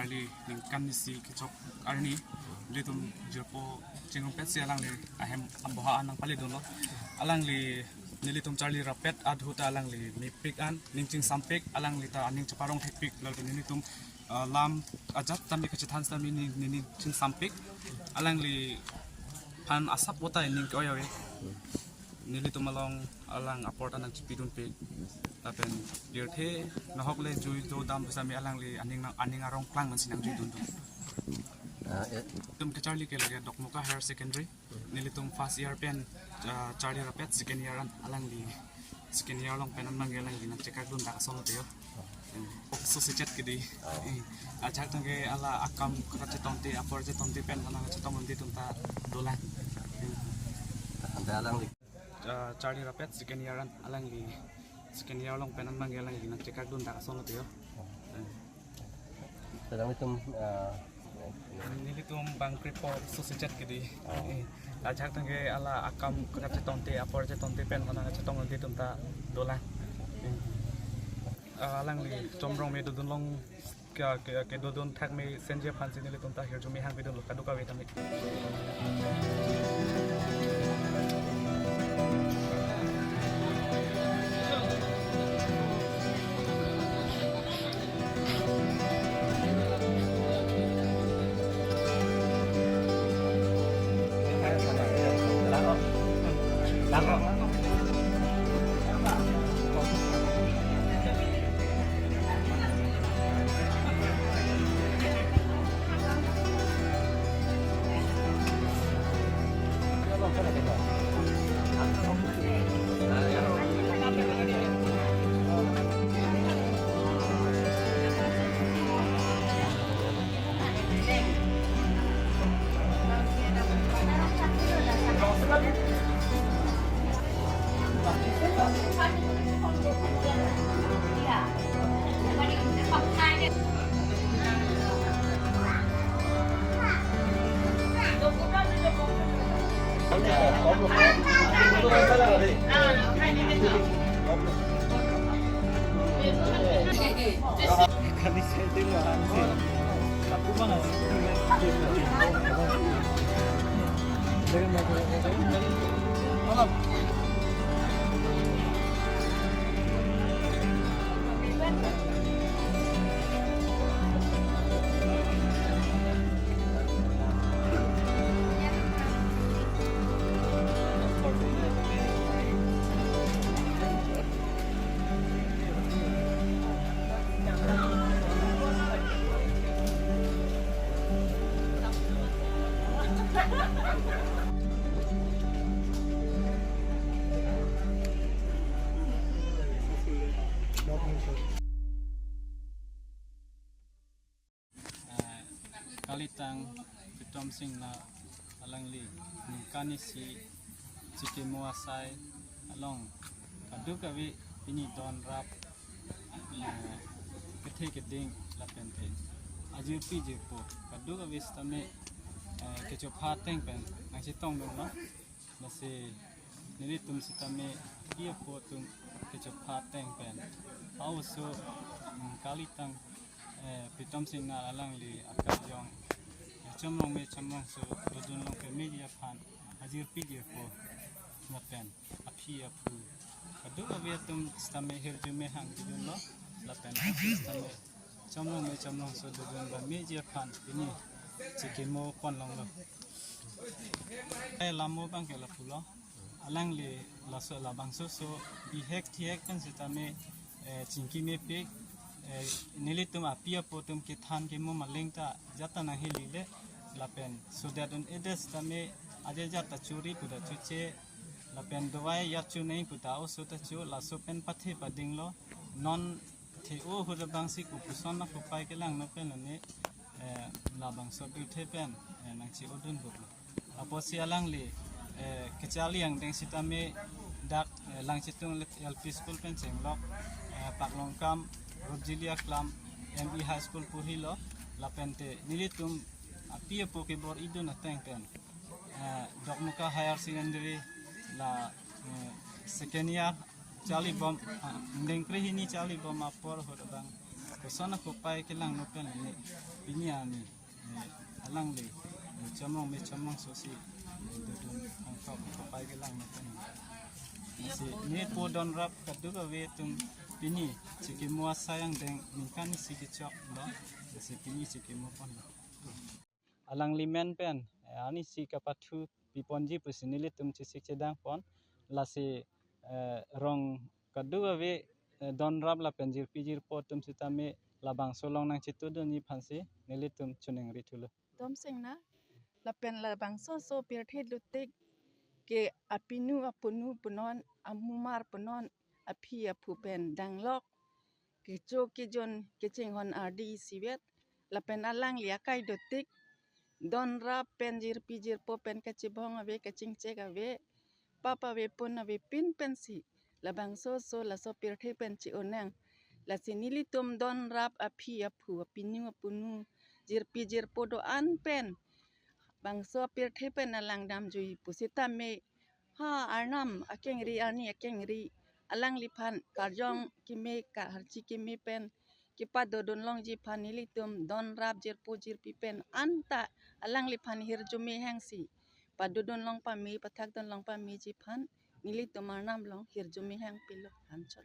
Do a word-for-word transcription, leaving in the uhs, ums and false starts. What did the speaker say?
Charli ningkan isi kechok arni nelitum jirpo chingrumpetsi alangli ahem aboha an nangpaledunlo. Alangli nelitum charli rapet ahut ta alangli mepik an ning chingsampik, alangli ta aning cheparong thekpik, lalu nelitum, ah, lam ajat tame kachethan tame ning, ning chingsampik. Alangliphan asap ota ning ke-oi ave. Nelitum along alang apor ta nangchipidunpik. Lapen pirthe nahok le jui do dam pusitame alangli aning nang, aning arong klang mansi nangjuidundun. Ah, eh. Nelitum kecharli ke lake Dokmoka Higher Secondary. Nelitum first year pen, ah, charli rapet second year an alangli second year along pen an abang ke alangli nangchekakdun dak ason lo te ho. Hmm. Sose chet kedi. Oh. Eh, ajahak tangte hala akam kachetongte, apor chetongte pen hala chetong nanti atum ta dolang. Hmm. Ante alangli, ah, charli rapet second year an alangli second year along pen an abang ke alangli nangchekakdun dak ason lo te ho. Hmm. Te alanglitum, ah, nelitum bang krepho sose chet kedi. Oh. Eh, ajahak tangte hala akam kachetongte, apor chetongte pen hala chetong nanti atum ta dolang. Eh. Ah, alangli Chomrong me dodun long ke, ke, kedodun thak me senji aphansi nelitum ta hirjume hangpidunlo kadokave tame. Ah, kalitang Pritom Singnar alangli ningkan isi chikimo asai along kadokave pini don rap, eh, kethe keding lapen te ajirpi jirpo kadokave sitame, eh, kechopha ateng pen nangchetongdunlo. Lasi nelitum sitame api apo atum kechopha ateng pen, a-oso, mm, kalitang, eh, Pritom Singnar alangli akajong, eh, Chomrong me Chomrongso dodun long kemeji aphan ajirpi jirpo lapen aphi aphu kadokave atum sitame hirjume hangpidunlo lapen sitame Chomrong me Chomrongso dodun ba meji aphan pini chikimo ponlonglo. Eh, lamo abang ke lapulo. Alangli laso labangso so bihek thihek pen sitame, eh, chingki mepik, eh, nelitum api apo atum kethan kemo maleng ta ajat ta nanghelile lapen sodadun-edet sitame ajat ta chori pu ta choche lapen dovai ajat chonei pu ta oso ta cho, laso pen pathe padinglo. Non the-o ahut abangsi kopuson akopai kelangno pen lone, eh, labangso pirthe pen, eh, nangche-odunvuklo. Apotsi alangli, eh, kecharli angdeng sitame dak, eh, Langchitung L P School pen chenglok, eh, Paklongkam, Rupjili aklam, M E High School porhilo, lapen te nelitum api apo kebor-idun ateng pen, eh, Dokmoka Higher Secondary la, eh, second year charlibom, ah, ingdeng krehini charlibom apor ahut abang Koson akopai kelangno pen ne pini arni, eh, alangli, eh, chomong me chomong sosi, eh, dodun ongthok akopai kelangno pen. Si ne po donrap kaduk ave atum pini chikimo asai angdeng ningkan isi kechoklo, si pini chikimo ponlo. Alangli men pen, eh, arnisi kapathu piponji pusi nelitum chesik chedang pon. Lasi, eh, rong kaduk ave, eh, donrap lapen jirpi jirpo atum sitame labangso along nangchetudunji aphansi nelitum choningri thulo. Domsing na, lapen labangso so pirthe dotik ke apinu apunu punon, amumar punon, aphi aphu pen danglok, kecho kejun kechinghon ardi isivet, lapen alangli akai dotik donrap pen jirpi jirpo pen kachibong ave, kachingchek ave, pap ave, pun ave, pin pensi labangso so laso pirthe pen chi-onang. Lasi nelitum donrap aphi aphu, apinu apunu, jirpi jirpo do-an pen bangso pirthe pen alang damjui pusitame, ha arnam akengri, arni akengri, alangliphan karjong keme, kaharchi keme pen kepadodun longji aphan nelitum donrap jirpo jirpi pen anta alangliphan hirjume hangsi padodun long pame, pathakdun long pameji aphan nelitum arnam along hirjume hang pilo, hanchon.